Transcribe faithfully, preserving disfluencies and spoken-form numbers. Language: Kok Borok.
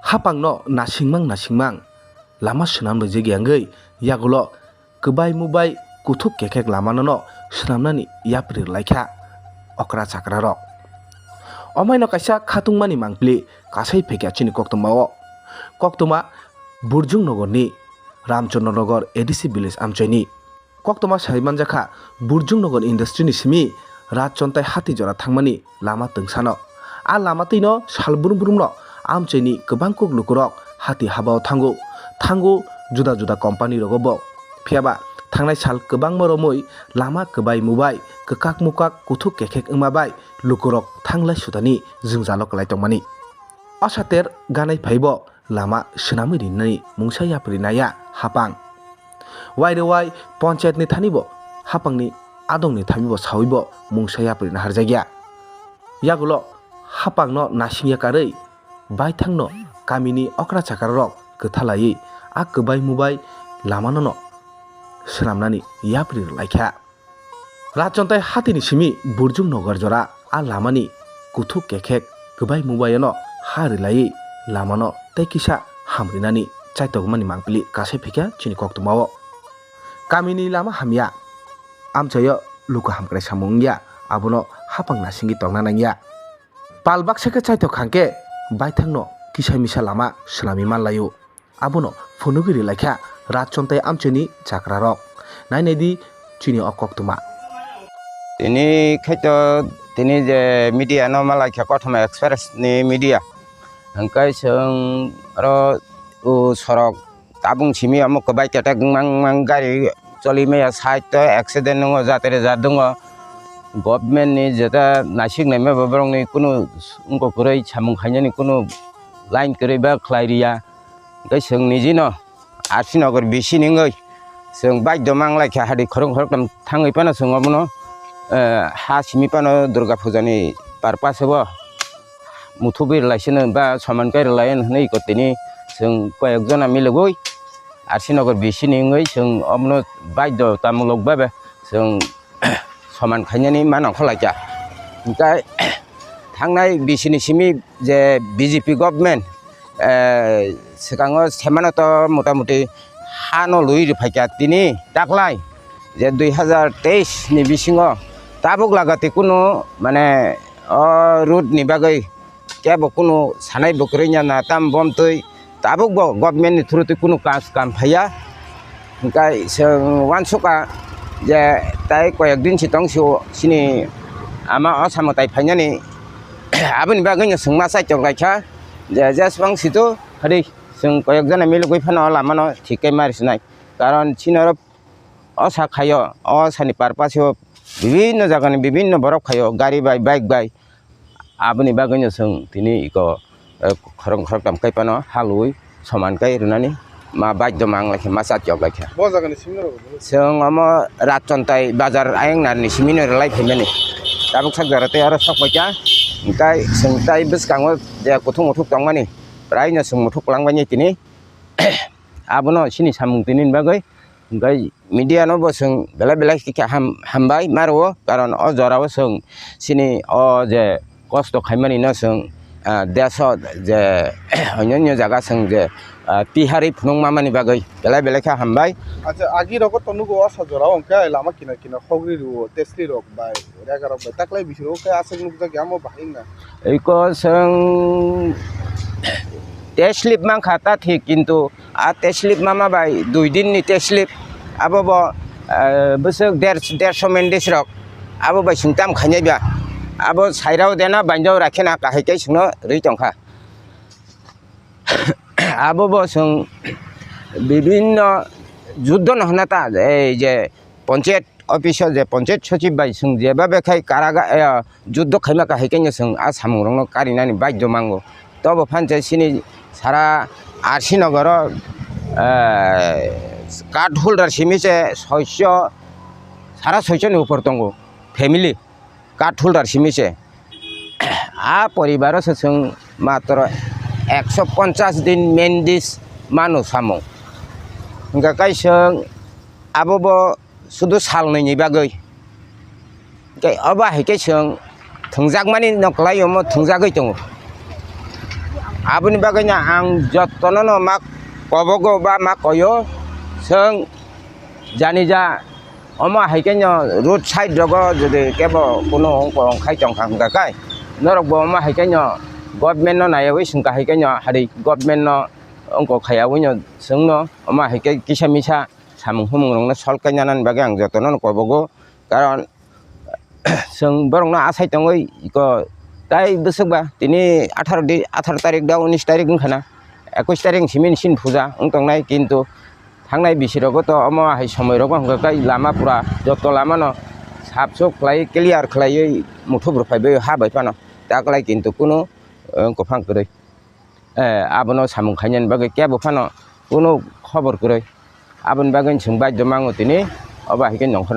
Hapangno nasingmang nasingmang lama swnam rwjak yangwi yagulo kwbai mubai kuthuk kekhek lamano no swnamnani yapri rwlaikha okra chakrarok. Omaino kaisa khatungmani mangpili kasai phaikha chini koktwmao. Koktwma Burjungnogorni Ramchandranagar A D C village amchaini. Koktwma sai manjakha, Burjungnogor industry ni simi Rajchontai hati jora thangmani lama twngsano. A lama twino sal brum brumno amchaini kwbang kuk lukurok hati habao thango, thango juda juda company rogo bo. Phiyaba thangnai sal kwbangma romwi lama kwbai mubai, kwkak mukak kuthuk kekhek wngma bai lukurok thanglai sudani jwngjalo kwlai tongmani. Asater ganai phaibo lama swnamwi rinani mungsa yapri naya hapang. Wairewai ponchayatni thanibo hapangni adongni thamibo sawibo mungsa yapri naharjakya. Yagulo hapangno nasingya karwi baithangno kamini okra chakrarok kwthalaiwi a kwbai mubai lamanono swnamnani yapri rwlaikha. Rajchontai hatini simi Burjungnogor jora a lamani kuthuk kekhek kwbai mubaiono ha rwlaiwi lamano tei kisa hamrinani chaitokmani mangpili kasai phaikha chini koktwmao. Kamini lama hamya, amchaio luku hamkrai samung wngya, abono hapang nasingwi tongna nangya. Pal baksa khe chaitok khangkhe baithangno kisa misa lama swnamwi manlaio. Abono phunugwi rwlaikha Rajchontai amchaini chakrarok. Nainai di chini o koktwma. Tini khaito tini je media no malaikha Kothoma Express ni media. Hwnkhe chwng oro o sorok tabung simi omo kwbai ketek mang mang gari choli maya side o accident nungo jatare jat dungo. Government ni jeta naisik naima bo borok ni kunu wngkok kwrwi samung khainani kunu line kwrwi ba khlai riya. Tei chwng niji no R C Nagar B C ni wngwi chwng bike do mang lai kha hadi khorok khorok tam thangwi phano chwng omono, eh, ha simi phano Durga Puja ni purpose o muthubwi rwlai sino ba soman kai rwlai hwnwi iko tini chwng koyek jona milogwi R C Nagar B C ni wngwi chwng omono bike do tamulok bai bai chwng soman khainani mano kholai kha. Hwnkhe thangnai B C ni simi je B J P government, eh, swkango semano to motamuti hano lui rwphaikha tini taklai je dui hazar teis ni bisingo tabuk lagati kunu mane o road ni bagwi kebo kunu sanai bo kwrwngya na tam bom twi tabuk bo government ni through twi kunu kas kam phaiya. Hwnkhe chwng uansukha je tai koyek din si tong sio chini ama o samung tai phainani aboni bagwino chwng ma chaitok lai kha je jeswng sito hadi chwng koyek jona milogwi phano o lamano thik khe ma rwsinai karon chini oro o sa khaio o sani purpose o bibinno jagani bibinno borok khaio gari bai bike bai. Aboni bagwino chwng tini iko, eh, khorang khoroktham kai phano halwi soman kai rwnani ma bike do mang lai khe ma chat yok lai khe. Bo jagani simi rok bo? Chwng omo Rajchontai bazar ayang narni simi no rwlai phaimani. Tabuk sak jora tei oro sok paikha. Hwnkhe chwng tai bwskango je kuthuk muthuk tongmani. Praino chwng muthuk langbaini tini. Abono chini samung tini ni bagwi. Hwnkhe media no bo chwng belai belai khe ham-, hambai ma rwo, karon o jora o chwng chini o je kosto khaimani no chwng, ah, desh o je onyo onyo jaga chwng je, ah, tiharwi phunuk ma mani bagwi belai belai khe hambai. Acha, agi rogo to nugo o sa jora o hwnkhe lama kinar kinar hogri rwo, tesli rok bai, rega rok bai, taklai bising rok khe aswk nukjak ya, omo bahai wngna. Iko chwng tei slip mankha ta thik, kintu a tei slip mama bai dui din ni tei slip abo bo, eh, bwswk der, derso mendis rok abo bai chwng tam khainai ba. Abo sairao dena banjao rakhena kahai tei chwngno rwi tongkha. Abo bo chwng bibinno juddo no hwna ta, ei je ponchayat office o je ponchayat sochib bai chwng jeba bekhai karaga, eh, juddo khaima kahai khe chwng a samung rokno karinani baidhyo mango. Tobo phanchai chini sara R C Nagar o, eh, card holder simi se soicho, sara soicho ni upor tongo family card holder simi se. A poribar o se chwng matro ekso ponchas din mendis mano samung. Hwnkha kai chwng abo bo sudu salnwi ni bagwi. Tei obo hai khe chwng thwngjakmani no kwlai omo thwngjagwi tongo. Aboni bagwi no ang jotono no ma kobogo ba ma koyo, chwng jani ja omo hai khe no road side rogo jodi kebo kuno ongko ongkhai tongkha hwnkha khe norok bo omo hai khe no government no nayawi swngkha hai khe no hari government no ongko khayawi no chwng no omo hai khe kisa misa samung humung rok no solve khaina nani bagwi ang jotono no kobogo, karon chwng borokno asai tongwi iko tai bwswk ba tini atharo di, atharo tarik da unis tarik wngkha na, ekwis tarik simi ni sini puja wng tongnai, kintu thangnai bisi rogo to omo hai somoi rogo hwnkha khe lama pura joto lama no sap suk khlai clear khlaiwi muthubru phaibai ha bai phano ta kwlai, kintu kunu, eh, kwphang kwrwi, eh, abono samung khainani bagwi kebo phano kunu khobor kwrwi, aboni bagwi chwng baidhyo mango tini obo hai khe nongkhorna.